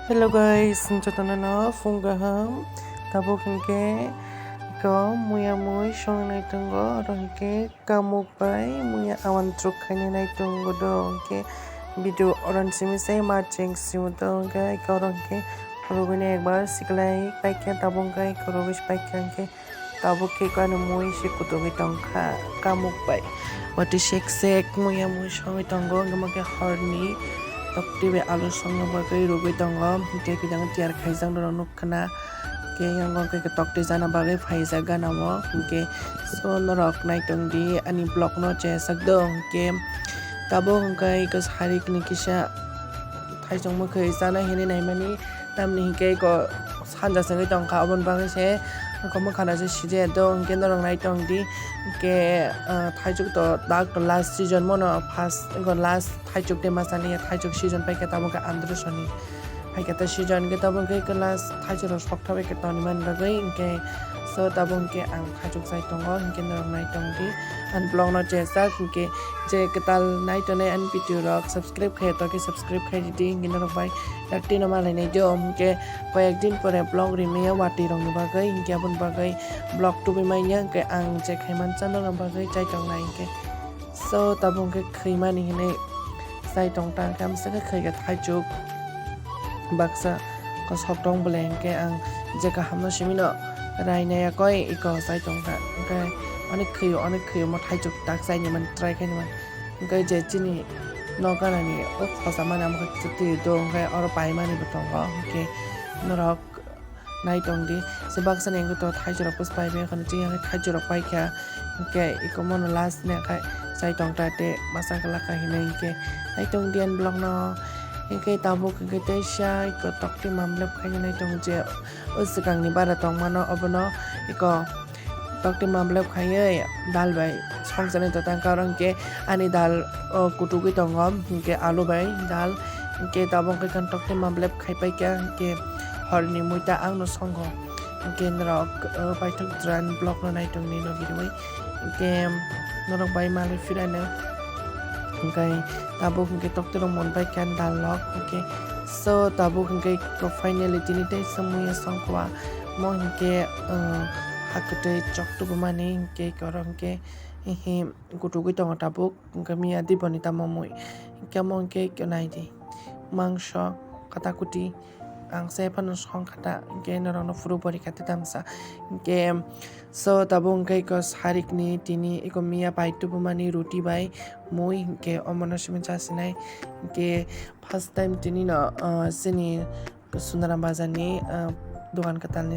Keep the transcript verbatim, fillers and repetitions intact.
Hello guys, jotono no phung kaham. Tabuk hinkhe ko muya mui songnai tongo, oro hinkhe kamuk bai muya awan truk khainai tongo do hinkhe video oron simi se ma cheng simo do hinkhe oro hinkhe rugwini ekbar siklai paikhe tabuk hinkhe rugwi paikhe hinkhe Tabuk khe kani mui se kutugwi tongkha kamuk bai. Watwi sek sek muya mui songwi tongo, hwnkhe horni tokti bai alu songna bagwi rwgwi tongo. Hwnkhe kisa tiyar khaijak norok nukkhana. Hwnkhe yang hwnkhe tokti jana bagwi phaijak gana o. Hwnkhe so norok naitongdi ani vlog no chesakdo. Hwnkhe tabuk hwnkhe eko sarikni kisa thaisong mwkhwi chana hinwi naimani. Tamni hinkhe eko sanja chwngwi tongkha, oboni bagwi se eko mwkhano se sijaya do, hinkhe norok nai tongdi. Hinkhe, ah, thaichuk to dak to last season mono first eko last thaichuk de masani thaichuk season paikha tabuk khe andro soni paikha ta season hinkhe tabuk khe eko last thaichuk rok sokthai bai khe tongmani bagwi hinkhe so tabuk hinkhe ang thaichuk chai tongo hinkhe norok nai tongdi. Ang vlog no chejak hinkhe je kwtal nai tongnai ani video rok subscribe khai to khe subscribe khai di hinkhe norok bai dak tino malai nai do hinkhe koyek din pore vlog rimaya watwi rokni bagwi hinkhe aboni bagwi vlog tubui manya hinkhe ang je khaiman chana bagwi chai tongnai hinkhe so tabuk hinkhe khwimani hinwi chai tongta hinkhe amswkhe khwikha thaichuk baksa kosok tong bole hinkhe ang je kahamno simino rainai yakoi eko chai tongkha hinkhe onek khwio onek khwio mo thaichuk tak chaini man try khaini man. Hwnkhe je chini nok ganani o khosa mani amo khe kisa twi do, hwnkhe oro paimani bo tongo, hwnkhe norok nai tongdi. Se baksa ni wngkhe to thaichuk rok bwsai bai kheno chini thaichuk rok paikha, hwnkhe eko mono last ni khe chai tongta tei masa kwlak kha hinwi hwnkhe nai tongdi ani vlog no. Hwnkhe tabuk hwnkhe teisa eko tokti mamlep khainai nai tongo je o swkang ni bara tongmano obono eko. Tokti mamlep khaiwi dal bai songchani to tangka, oro hwnkhe ani dal, o, kutugwi tongo, hwnkhe alu bai dal, hwnkhe tabuk hwnkhe tokti mamlep khaipaikha, hwnkhe horni muita angno songo, hwnkhe norok, o, paithak jora ni vlog no nai tongni logi rwi, hwnkhe norok bai malwi phirano, hwnkhe tabuk hwnkhe tokti rok mon paikha dal rok, hwnkhe so tabuk hwnkhe finally tini tei swmwi songkha. Mo hinkhe, uh, hakwtwi chok tubumani hinkhe oro hinkhe, hihi, kutugwi tongo tabuk, hinkhe miya diboni tamo mui. Hinkhe mo hinkhe naidi, mangso, katakuti, ang se phano song kha ta, hinkhe norokno phuru bori kha ta tamsa. Hinkhe, so tabuk hinkhe eko sarikni tini eko miya pai tubumani ruti bai mui hinkhe omono simi chasinai. Hinkhe first time tini no, uh, chini Sunaram bazar ni, ah, dogan kwtal ni.